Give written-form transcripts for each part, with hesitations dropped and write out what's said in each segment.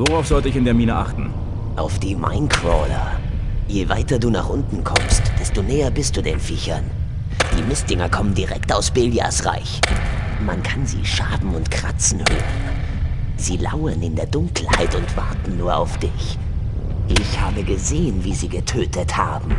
Worauf sollte ich in der Mine achten? Auf die Minecrawler. Je weiter du nach unten kommst, desto näher bist du den Viechern. Die Mistdinger kommen direkt aus Beliars Reich. Man kann sie schaben und kratzen hören. Sie lauern in der Dunkelheit und warten nur auf dich. Ich habe gesehen, wie sie getötet haben.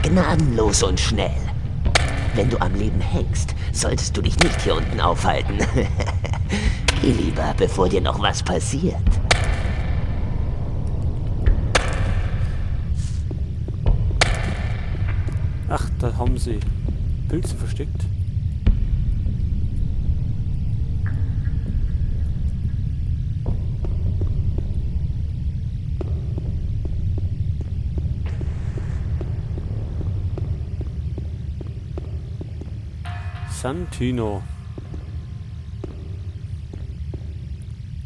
Gnadenlos und schnell. Wenn du am Leben hängst, solltest du dich nicht hier unten aufhalten. Geh lieber, bevor dir noch was passiert. Ach, da haben sie Pilze versteckt. Santino.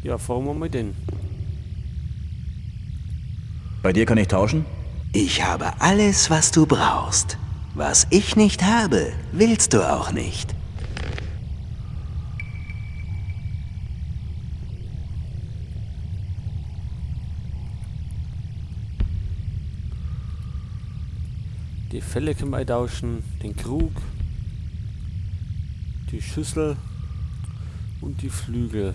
Ja, fragen wir mal den. Bei dir kann ich tauschen? Ich habe alles, was du brauchst. Was ich nicht habe, willst du auch nicht. Die Felle können wir eintauschen, den Krug, die Schüssel und die Flügel.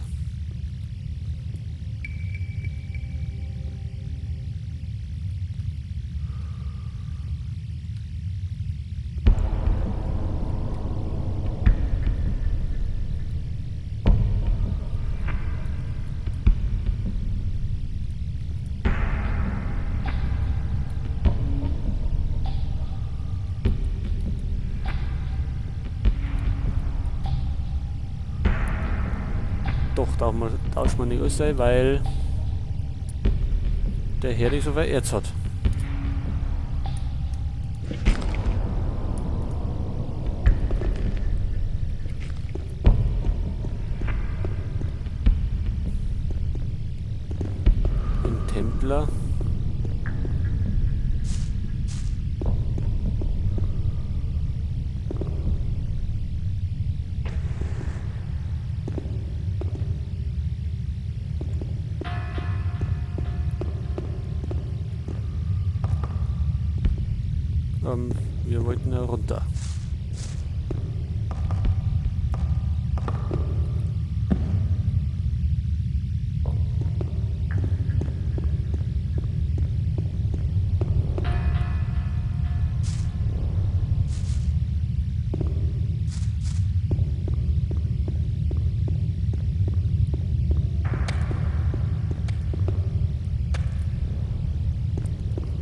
Doch, tauscht man nicht alles ein, weil der Herr so viel Erz hat. Den Templer. Wir wollten ja runter.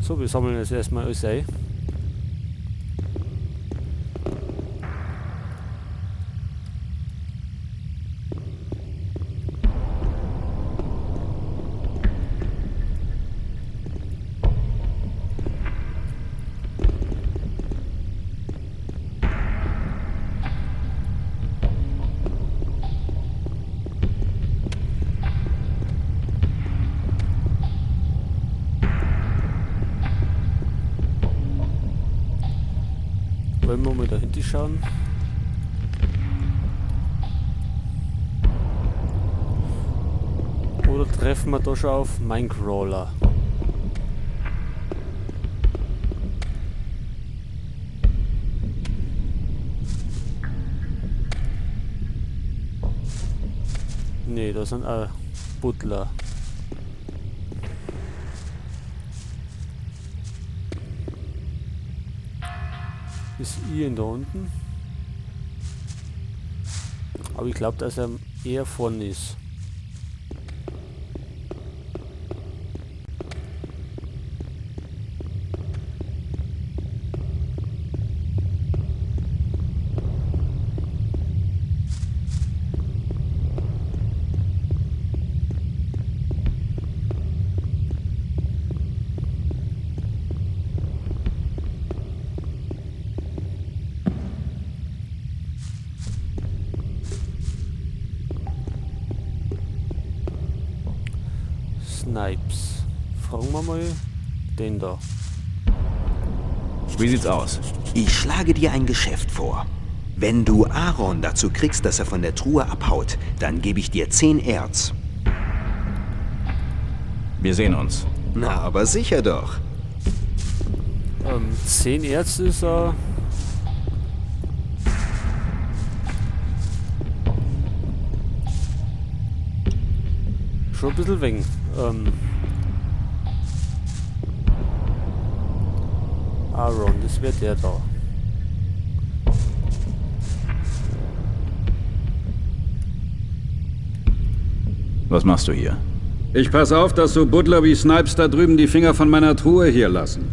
So, wir sammeln jetzt erstmal alles ein. Wollen wir mal dahinter schauen? Oder treffen wir da schon auf Minecrawler? Nee, da sind auch Butler. Ist Ian da unten? Aber ich glaub, dass er eher vorne ist. Snipes. Fragen wir mal den da. Wie sieht's aus? Ich schlage dir ein Geschäft vor. Wenn du Aaron dazu kriegst, dass er von der Truhe abhaut, dann gebe ich dir 10 Erz. Wir sehen uns. Na, aber sicher doch. 10 Erz ist schon ein bisschen wenig. Aaron, das wär der da. Was machst du hier? Ich pass auf, dass so Buddler wie Snipes da drüben die Finger von meiner Truhe hier lassen.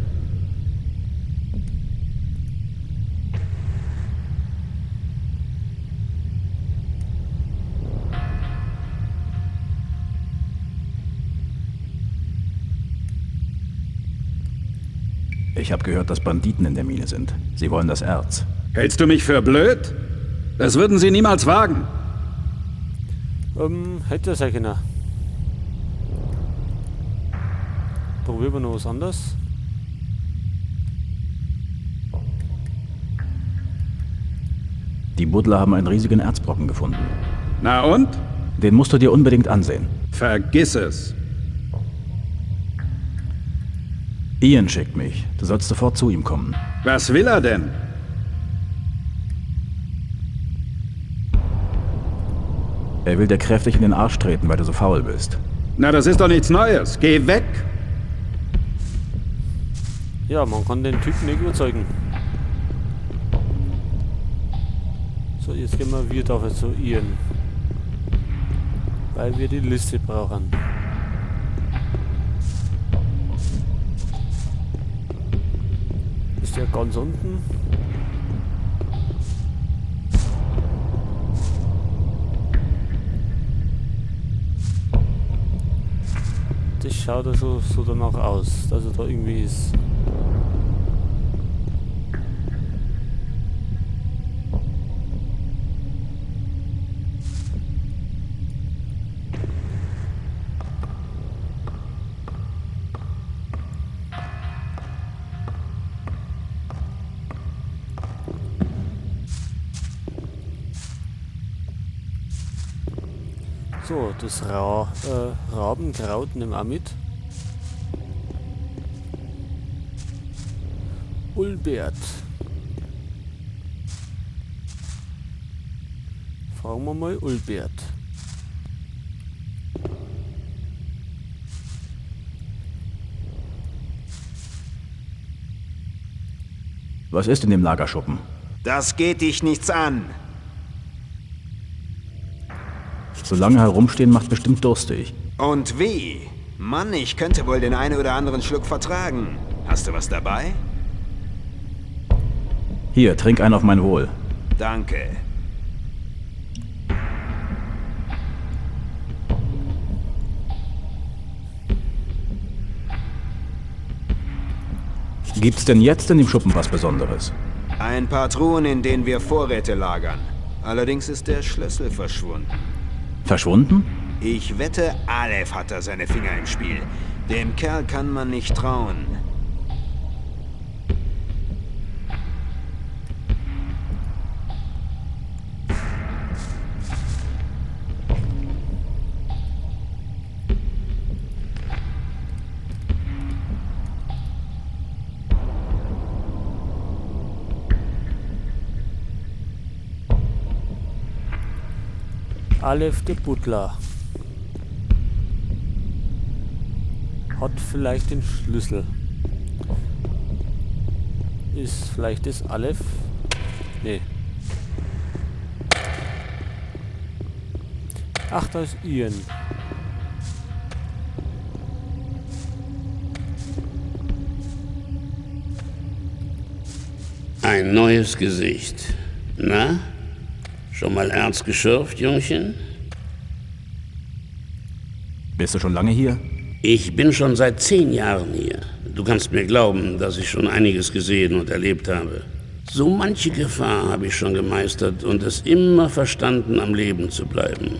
Ich hab gehört, dass Banditen in der Mine sind. Sie wollen das Erz. Hältst du mich für blöd? Das würden sie niemals wagen. Hätte er sein können. Probieren wir noch was anderes. Die Buddler haben einen riesigen Erzbrocken gefunden. Na und? Den musst du dir unbedingt ansehen. Vergiss es. Ian schickt mich. Du sollst sofort zu ihm kommen. Was will er denn? Er will dir kräftig in den Arsch treten, weil du so faul bist. Na, das ist doch nichts Neues. Geh weg! Ja, man kann den Typen nicht überzeugen. So, jetzt gehen wir wieder auf zu Ian. Weil wir die Liste brauchen. Ist der ganz unten? Das schaut ja schon so danach aus, dass er da irgendwie ist. So, das Rabenkraut nehmen wir auch mit. Ulbert. Fragen wir mal Ulbert. Was ist in dem Lagerschuppen? Das geht dich nichts an. So lange herumstehen macht bestimmt durstig. Und wie? Mann, ich könnte wohl den einen oder anderen Schluck vertragen. Hast du was dabei? Hier, trink einen auf mein Wohl. Danke. Gibt's denn jetzt in dem Schuppen was Besonderes? Ein paar Truhen, in denen wir Vorräte lagern. Allerdings ist der Schlüssel verschwunden. Verschwunden? Ich wette, Aleph hat da seine Finger im Spiel. Dem Kerl kann man nicht trauen. Aleph der Butler hat vielleicht den Schlüssel. Ist vielleicht das Aleph? Nee. Ach, da ist Ian. Ein neues Gesicht. Na? Schon mal Erz geschürft, Jungchen? Bist du schon lange hier? Ich bin schon seit 10 Jahren hier. Du kannst mir glauben, dass ich schon einiges gesehen und erlebt habe. So manche Gefahr habe ich schon gemeistert und es immer verstanden, am Leben zu bleiben.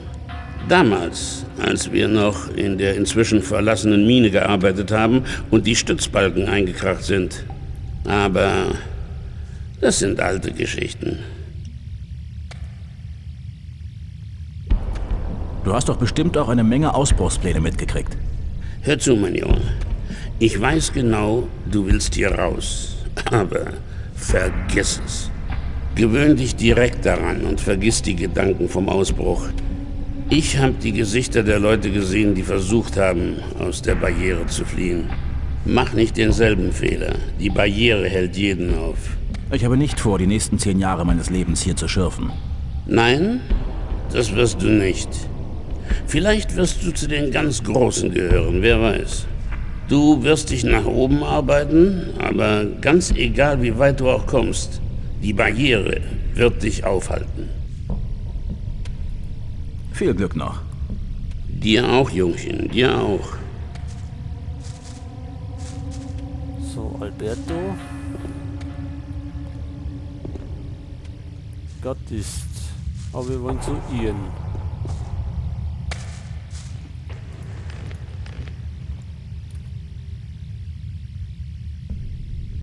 Damals, als wir noch in der inzwischen verlassenen Mine gearbeitet haben und die Stützbalken eingekracht sind. Aber das sind alte Geschichten. Du hast doch bestimmt auch eine Menge Ausbruchspläne mitgekriegt. Hör zu, mein Junge. Ich weiß genau, du willst hier raus. Aber vergiss es. Gewöhn dich direkt daran und vergiss die Gedanken vom Ausbruch. Ich habe die Gesichter der Leute gesehen, die versucht haben, aus der Barriere zu fliehen. Mach nicht denselben Fehler. Die Barriere hält jeden auf. Ich habe nicht vor, die nächsten 10 Jahre meines Lebens hier zu schürfen. Nein, das wirst du nicht. Vielleicht wirst du zu den ganz Großen gehören, wer weiß. Du wirst dich nach oben arbeiten, aber ganz egal, wie weit du auch kommst, die Barriere wird dich aufhalten. Viel Glück noch. Dir auch, Jungchen, dir auch. So, Alberto. Gott ist. Aber wir wollen zu Ian.